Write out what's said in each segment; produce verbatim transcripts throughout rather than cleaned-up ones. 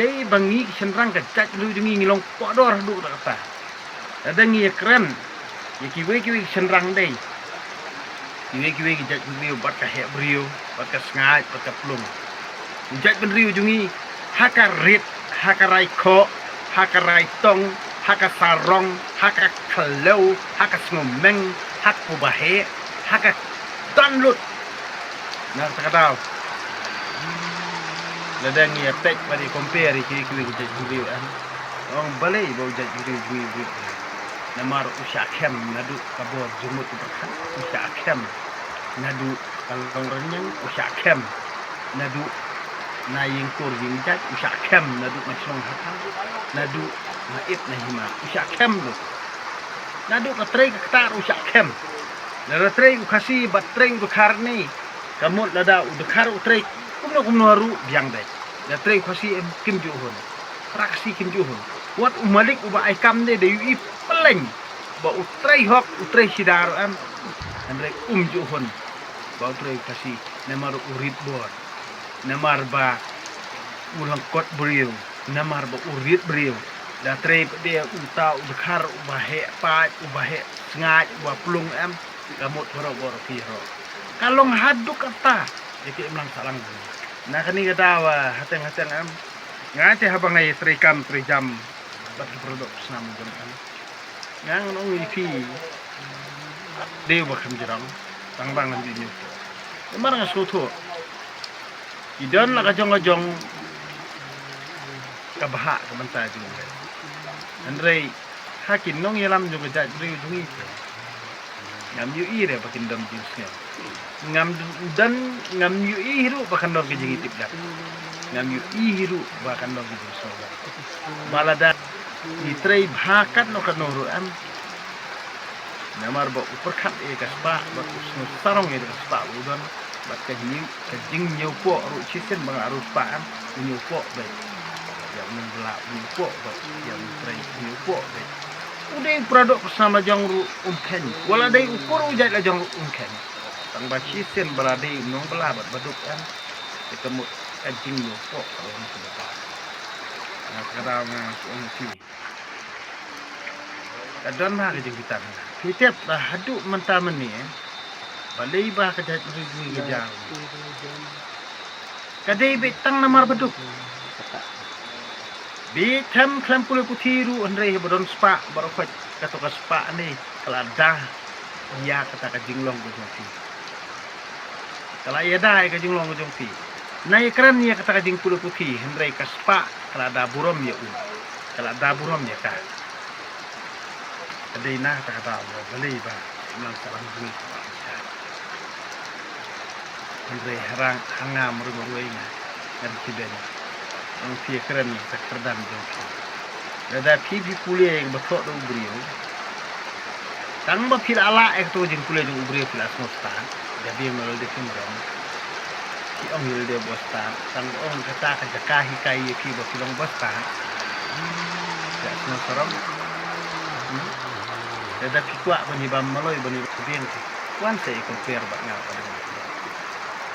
Dei ba ngi ki shynrang ka jaitbynriew jong ngi ngi long pohdor haduh katta katta. Lada ngi ïa kren ïa kiwei kiwei ki shynrang dei, kiwei kiwei ki jaitbynriew bad ka heh briew bad ka sngaid bad ka plung. U jaitbynriew jong ngi ha ka rit, ha ka rai khoh, ha ka rai tong, ha ka sarong, ha ka khlem, ha ka sngewmeng, ha ka ba heh, ha ka don lut. Na kata ka daw, lada ngi ïa peit bad ïa compare ïa kiwei kiwei ki jaitbynriew, em, ong balei ba u jaitbynriew jong ngi u rit? Namar u shah khem naduh ka bor jingmut u pyrkhat, u shah khem naduh ka long rynïeng, u shah khem naduh na ïing kur ïing jait, u shah khem naduh na shnong ha kha, naduh na it na hima, u shah khem lut. Naduh ka trei ka ktar u shah khem. Lada trei u Khasi bad trei u Dkhar ne, ka mut lada u Dkhar u trei kumno kumno ruh biang dei. Lada trei u Khasi em kim ju hun. Pra Khasi kim ju hun. Wat u malik uba ai kam ne dei u i peleng ba u trei hok, u trei sida ruh em. Hynrei um ju hun ba u trei u Khasi namar u rit bor. Namar ba u lyngkot briew, namar ba u rit briew. Da trei pat de uta u Dkhar uba heh paid, uba heh sngaid, uba plung em, ka mut baroh baroh ki ro. Ka long haduh katta ïa ki imlang sahlang. Na kane ka daw, ah, hateng hateng em, nga te haba nga ïa trei kam trei jam bad ki product snam jong em, nga ngan ong ïa phi, dei ba kham jrong, tang ba ngan ju ñiew. Namar nga sngewthuh ki don la ka jong ka jong ka bhah ka bynta jong ka. Hynrei ha ki nongïalam jong ka jaitbynriew jong ngi te, ngam ïohi re ba kin don jingsngew. Ngam don, ngam ïohi ruh ba kan don ka jingïatip lad. Ngam ïohi ruh ba kan don ka jingsngew lad. Ba lada ngi trei bha katno katno ruh em, namar ba u pyrkhat ïa ka spah bad u sngewsarong ïa ka spah ba u don, bad ka ñiew, ka jingñiewpoh ruh shisien ba nga ruh spah em, u ñiewpoh beit. Ïa u nongbylla u ñiewpoh beit, ïa u nongtrei u ñiewpoh beit. U dei u pradok pyrshang la jong ruh um kheiñ, wat la dei u kur u jait la jong ruh um kheiñ. Tang ba shisien ba la dei u nongbylla bad baduk em, te ka mut ka jingñiewpoh ka long kaba bha. Nga kata nga shu ong ïa phi. Ka don bha ka jingbitar. Phi tip ba haduh mynta mynne, balei ba ka jaitbynriew jong ngi ka jaw? Ka dei beit tang namar baduk. Beit khlem, khlem pule puthi ruh, hynrei haba don spah baroh khoit, kato ka spah ne ka la da ïa kata ka jinglong ka jong phi. Ka la ïada ïa ka jinglong ka jong phi. Nai kren ïa kata ka jingpule puthi, hynrei ka spah ka la da burom ïa u, ka la da burom ïa ka. Ka dei na kata ka daw ba balei ba nang ka lam jong ngi ka ba ka. Hynrei harang hangam ruh ruh nga ngan ki ben. Nang phi kren ïa ka kyrdan jong phi. Lada phi phi pule ïa ka ba thoh da u briew, tang ba phi la lah ïa kato ka jingpule jong u briew phi la sngewstad. Ïa biang na lade phi mrem. Phi ong ïa lade ba stad. Tang ong kata ka jaka hikai ïa phi ba phi long ba stad. Phi la sngewsarong. Hmm? Lada phi kwah ban ïa bam maloi ban ïa bam biang phi, wan sa ïa compare bad nga ka dang.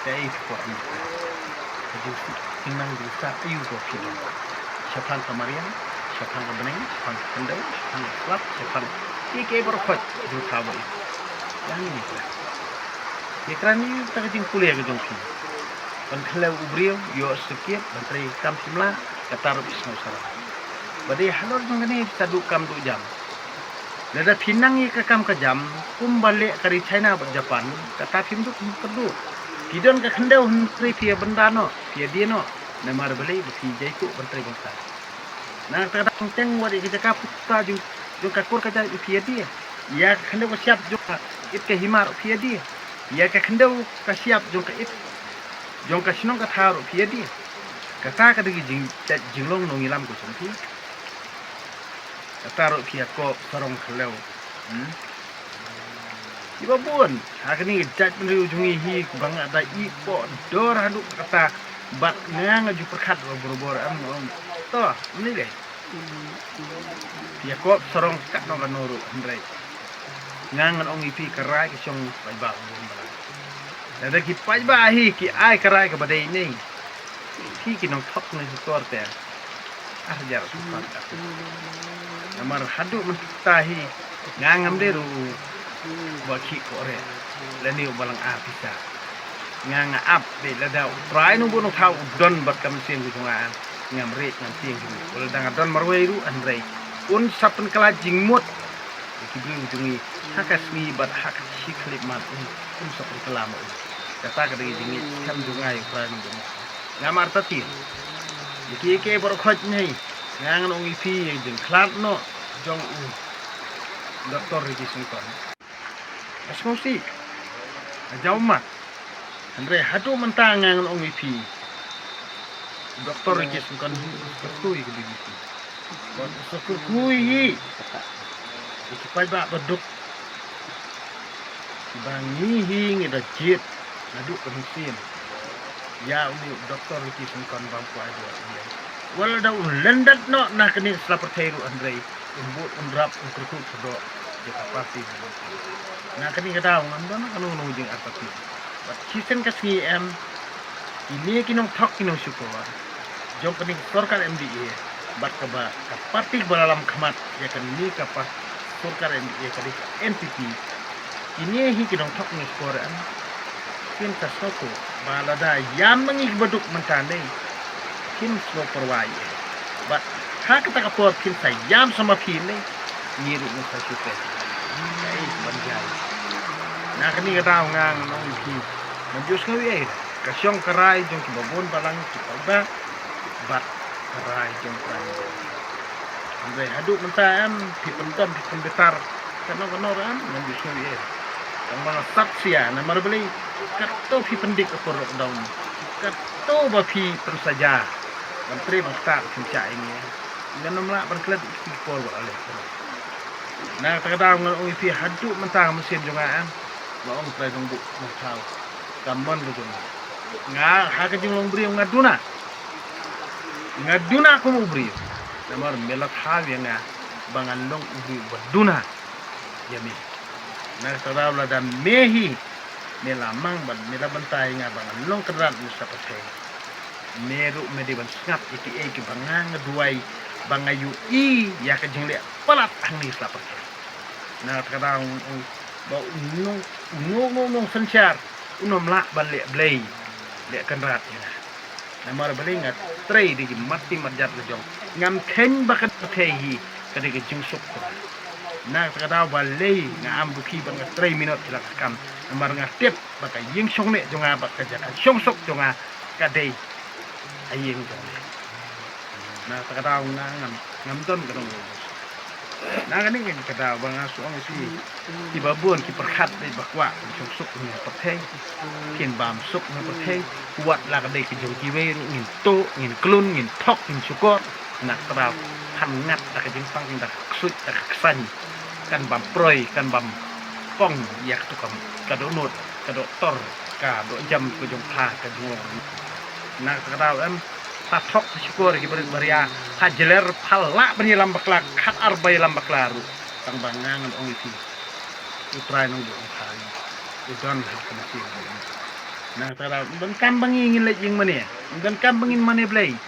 Kaei phi kwah ban ïa ka jingsuk, jingnang jingstad aïu ba phi don. Shaphang ka mariang, shaphang ka bneng, shaphang ka khyndew, shaphang ka slap, shaphang kiei kiei baroh khoit jingthaw ba ïa. Ïa ngi ïa kren. Ïa kren ïa kata ka jingpule ka jong phi. Ban khlem u briew, ïoh shakit, ban trei kam shim lah, kata ruh phi sngewsarong. Ba dei halor jong kane phi sa duh kam duh jam. Lada phi nang ïa ka kam ka jam kumba leh ka ri China bad Japan, kata phim duh phim kyrduh. Phi don ka khyndew hynrei phi ïa bynda noh, phi ïa die noh. Namar balei ba phi jai tuh ban trei bynta. Na kata ka dang teng wat ïa ka jaka pukta jong, jong ka kur ka jait phi ïa die. Ïa ka khyndew ka shyiap jong ka it ka hima ruh phi ïa die. Ïa ka khyndew ka shyiap jong ka it, jong ka shnong ka thaw ruh phi ïa die. Kata ka dei ka jing, jait jinglong nongïalam ka jong phi. Kata ruh phi ïa kop sarong khlem. Hmm? Kiba bun ha kane ka jaitbynriew jong ngi hi ba nga da i poh dor haduh kata. Bad nga nga ju pyrkhat ba borabor, em, ong to mne le. Phi ïa kop sarong katno katno ruh hynrei nga ngan ong ïa phi ka rai ka shong paidbah ba bun ba. Lada ki paidbah hi ki ai ka rai kaba dei ne, phi ki nongthok ne ki kor te. Ar hajar shuh pat ka. Namar haduh mynta hi nga ngam dei ruh ba ki kore lane u balang a pisa. Nga nga ap de lada u Trai Nongbuh Nongthaw u don bad ka mynsiem ka jong nga, ngam rieh ngam tieng hi. Wala da nga don marwei ruh hynrei un sa pynkylla jingmut ïa ki briew jong ngi ha ka sngi bad ha ka shi khyllipmat un, un sa pynkylla ma u. Kata ka dei ka jingngeit skhem jong nga ïa u Trai Nongbuh Nongthaw. Nga martatien ïa ki, ïa ki baroh khoit ngi. Nga ngan ong ïa phi ïa ka jingkhlad noh jong u Doktor Ricky Syngkon. Ka sngewsih, ka jaw mat. Hynrei haduh mynta nga ngan ong ïa phi, u Doktor Ricky Syngkon hi u sa kyrkhu ïa ka B B C. Bad u sa kyrkhu hi ïa ki paidbah baduk. Ba ngi hi ngi da jied naduh ka mynsiem ïa une u Doktor Ricky Syngkon bam kwai dua ïa. Wala da un lyndet noh na kane ka sla pyrthei ruh hynrei un bud un rap un kyrkhu kyrdoh ïa ka party. Na kane ka daw ngam don kano kano jingartatien. Bad shisien ka sngi em, kine ki nongthok ki nongshukor jong kane ka sorkar M D A bad kaba ka party kaba la lam khmat ïa kane ka pa-, sorkar M D A ka dei ka N P P. Kine hi ki nongthok nongshukor em, kin sa sngewthuh ba lada ïam ma ngi kiba duk mynta ne, kin sngew pyrwa ïa. Bad ha kata ka por kin sa ïam sa ma phi ne, ngi ruh ngin sa shu peit. Kaei kaban jia. Na kane ka daw nga ngan ong ïa phi, ngam ju sngew ïa ka shong ka rai jong kiba bun balang ki paidbah bad ka rai jong ka rai. Hynrei haduh mynta em phi pyndon phi pynbitar kano kano ruh em ngam ju sngew ïa. Tang ba nga sap sia namar balei kato phi pyndik ka por lockdown, kato ba phi pynsaja ban trei ban ktah phin shah ïa ngi. Ngan ym lah ban klet ïa ki por ba la leh. Na kata ka daw ngan ong ïa phi haduh mynta ka mynsiem jong nga em, nga ong Trai Nongbuh Nongthaw, ka mon ka jong nga. Nga ha ka jinglong briew nga duna. Nga duna kum u briew. Namar me la thaw ïa nga ba ngan long u briew ba duna ïa me. Na kata ka daw lada me hi me la mang bad me la bynta ïa nga ba ngan long kynrad ne sa pyrthei, me ruh me dei ban sngap ïa kiei kiba nga nga duwai ba nga ïohi ïa ka jingleh palat hangne sla pyrthei. Na kata ka daw ba u nong, u nong, nong, nongsynshar un ym lah ban leh blei leh kynrad ïa nga. Namar balei nga trei da ki mat ti mat jat la jong. Ngam kheiñ ba ka pyrthei hi ka dei ka jingsuk jong nga. Na kata ka daw balei nga am duh ki ba nga trei minot ki la ka kam. Namar nga tip ba ka ïing shong neh jong nga bad ka jaka shong suk jong nga ka dei ka ïing jong nga. Na kata ka daw nga ngam, ngam don ka dong. Na kane ka daw ba nga shu ong ïa phi, kiba bun ki pyrkhat beit ba kwah kin shong suk ne pyrthei, kin bam suk ne pyrthei. Wat la ka dei ka jong kiwei ruh ngin tuh, ngin klun, ngin thok, ngin shukor. Na kata ka daw phan ngat da ka jingpang, da ka ksuid, da ka ksaiñ, kan bam proi, kan bam pong ïa katu ka, ka dohnud, ka dohtor, ka dohjem ka jong pha ka jinglong. Na kata ka daw em, pha thok pha shukor ki barit baria, pha jler pha lah ban ïalam bakla, khat ar ba ïalam bakla ruh. Tang ba nga ngan ong ïa phi, U Trai Nongbuh Nongthaw u don ha ka mynsiem. Na kata ka daw ym donkam ba ngi ngin leit ïing mane, ym donkam ba ngin mane Blei.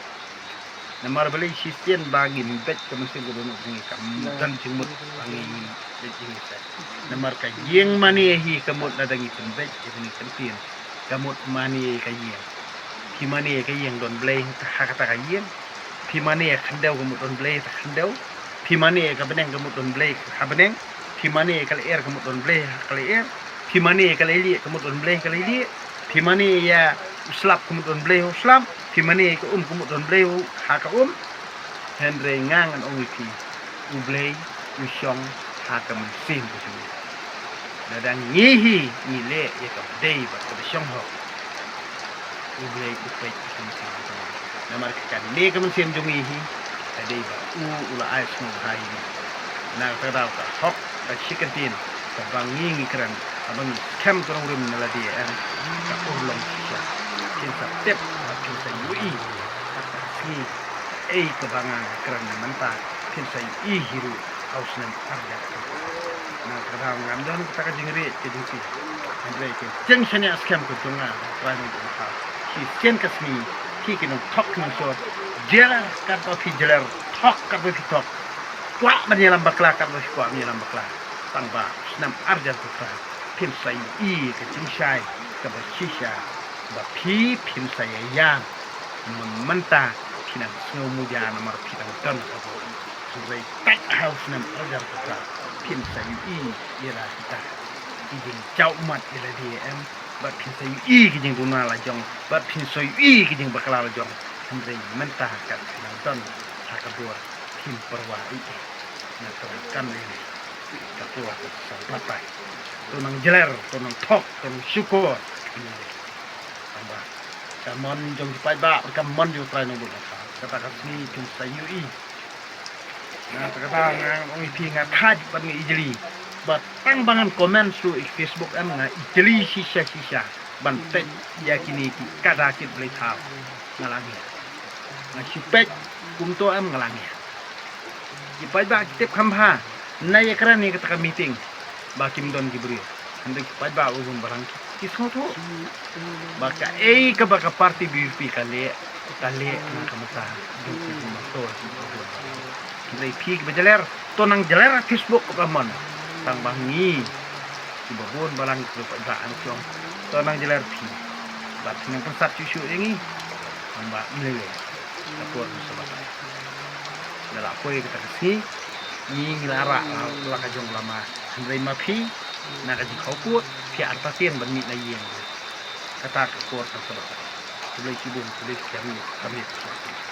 Namar balei? Shisien ba ngin beit ka mynsiem ka dohnud jong ngi, kam don jingmut ba ngi ngin beit ïing seh. Namar ka ïing mane hi ka mut lada ngi pynbeit ïa kane ka ktien, ka mut mane ïa ka ïing. Phi mane ïa ka ïing don Blei ha kata ka ïing. Phi mane ïa ka khyndew ka mut don Blei ha ka khyndew. Phi mane ïa ka bneng ka mut don Blei ha bneng. Phi mane ïa ka lyer ka mut don Blei ha ka lyer. Phi mane ïa ka lailieh ka mut don Blei ha ka lailieh. Phi mane ïa u slap ka mut don Blei ha u slap. Phi mane ïa ka um ka mut don Blei ha ka um. Hynrei nga ngan ong ïa phi, U Blei u shong ha ka mynsiem ka jong ngi. Lada ngi hi ngi leh ïa kaba dei bad kaba shong hok, U Blei u peit ïa ka mynsiem ka jong ngi. Namar ka kane ka mynsiem jong ngi hi ka dei ba u u la ai sngewbha ïa ngi. Na kata ka daw ka hok ka shi kyntien kaba ngi ngi kren, kaba ngi skhem ka nongrim na lade em, ka urlong shisha. Kin sa tip bad kin sa ïohi ha ka sngi kaei kaba nga nga kren mynta, kin sa ïohi hi ruh ha u snem ar hajar. Na kata ka daw ngam don kata ka jingrieh ka jingkit. Hynrei ka jingshaniah skhem ka jong nga, Trai Nongbuh Nongthaw, shisien ka sngi Ki nongthok ki nongshor, jler katba phi jler, thok katba phi thok, kwah ban ïalam bakla katba phi kwah ban ïalam bakla. Tang ba snem arhajar khatphra phin sa ïohi ka jingshai kaba shisha ba phi phin sa ïa ïam. Mynta phi nang sngew muja namar phi dang don ka bor. Hynrei tat ha u snem arhajar khatphra phin sa ïohi ïa la kita ki jingjaw ummat ïa lade, em, bad phin sa ïohi ki jingduna la jong, bad phin sa ïohi ki jingbakla la jong. Hynrei mynta kat phi nang don ha ka bor, phin pyrwa ïa. Nga trai kan ïa ka por ka sa batai. To nang jler, to nang thok, to nang shukor. Tang ba ka mon jong ki paidbah, ka mon jong U Trai Nongbud Nongthaw, kata ka sngi phin sa ïohi. Nga, kata nga ong ïa phi, nga thait bad nga ijli. Bad tang ba ngan comment shuh ïa Facebook, em, nga ijli shisha shisha ban peit ïa kine ki kada kit blei thaw. Nga la ngiah. Nga shu peit kumto, em, nga la ngiah. Ki paidbah ki tip kham bha. Nga ïakren ïa kata ka meeting ba kim don ki briew. Hynrei ki paidbah ba bun balang ki sngewthuh ba kaei kaba ka party B P P ka leh, ka leh na ka bynta jong ki motor ki bun balang. Hynrei phi kiba jler, to nang jler ha Facebook kaba mon. Tang ba ngi kiba bun balang kiba paidbah, ngan ong, to nang jler phi. Bad phin nang pynsat shuh shuh ïa ngi. Tang ba ym lei lei. Ka por ka sa batai. Da la poi kata ka sngi, ngi ngi la rah la ka jong lama. Hynrei ma phi, na ka jingkhawpud phi artatien ban mih na ïing. Kata ka por ka sa batai. Khublei shibun, khublei shibun, khublei shibun.